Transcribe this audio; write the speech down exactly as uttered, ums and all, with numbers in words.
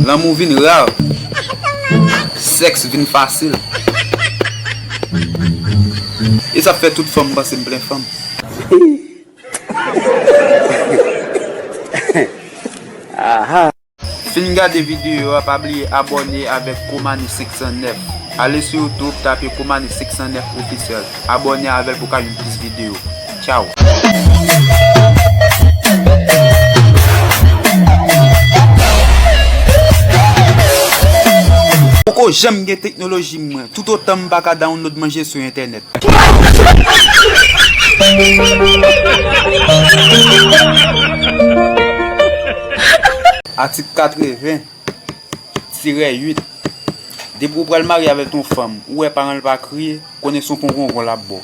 Lanmou vin ra. Sèks vin fasil. E sa fè tout fanm panse m plen fanm. Fin gade videyo a, pa bliye abòne avèk Komani senk san nèf. Ale sou YouTube, tape Komani senk san nèf Official. Abòne avè l pou w ka jwenn plis videyo. Tchaw. Poko janm gen teknoloji mwen, toutotan m pa ka download manje sou entènèt. Atik katreven, tirè uit. Depi w pral marye avèk yon fanm, ou wè paran l pa kriye, konnen se yon konkongon l ap ba w.